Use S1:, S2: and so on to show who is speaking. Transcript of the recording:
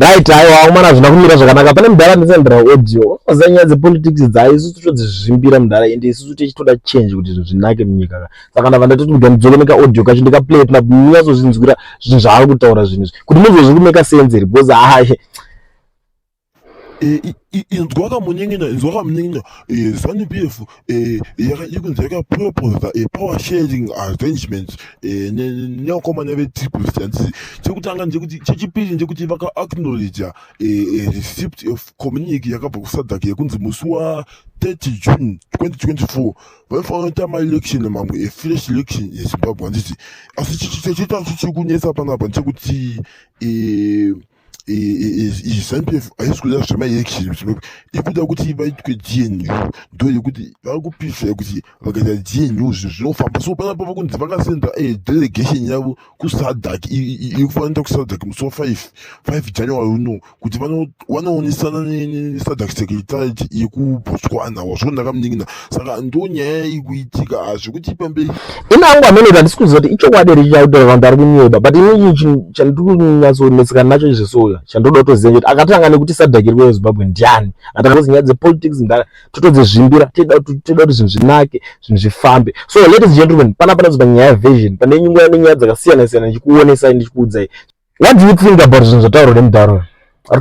S1: Right, aiwa umana, hazvina kumira zvakanaka. Pane mudhara ndisendera audio. Unoziva nyaya dzepolitics dzayo, isusu todzizvimbira mudhara, ende isusu tichitoda change kuti zvinhu zvinake munyika. Saka ndabva ndatoti ndidzoke nekaaudio kacho, ndikaplay pna munyatsozvinzwira zvinhu zvaari kutaura, zvinhu izvi, kuti muzwe zviri kumeka sense here, because hai.
S2: Inzwa kamunin'ina, inzwa kamunin'ina. ZANU PF ikunzi yakaproposa power sharing arrangements nevakomana veTriple C, handiti? Chekutanga ndechekuti, chechipiri ndechekuti vaka-acknowledga receipt of communique yakabva kuSADC yekunzi musi wa30 June 2024 vaifanira kuita maelection mamwe, afresh election eZimbabwe, handiti? Asi chechitatu chiri kunetsa panapa ndechekuti ZANU PF haisi kuda zvemaelection Zimbabwe, ikuda kuti vaitwe GNU. Ndo yekuti vari kuprefer kuti vakaita GNU zvinhu zvinofamba. So panapa vakunzi vakasenda delegation yavo kuSADC, iri kufanira kuSADC musi wa5 5 January uno, kuti vanoonesana neSADC secretariat yekuBotswana. Wazviona kamunin'ina? Saka ndo nyaya iri kuitika zvekuti pamberi.
S1: Inangu amene kuti handisi kuziva kuti ichokwadi here chichautaura vanhu vari kunyeba, but inini chandiri kunyatsonetsekana nacho izvesoya, chandoda kutoziva kuti akatanga nekuti SADC iri kuZimbabwe ndiani akatanga kuzi nyaya dzepolitics totodzizvimbira. Toda kuti zvinhu zvinake, zvinhu zvifambe. So ladies and gentlemen, panapa nadzo panyaya version, pane nyaya nenyaya dzakasiyana siyana, ndichikuonesai, ndichikuudzai. What do you think about zvinhu zvataurwa nemudharo ari kutaura?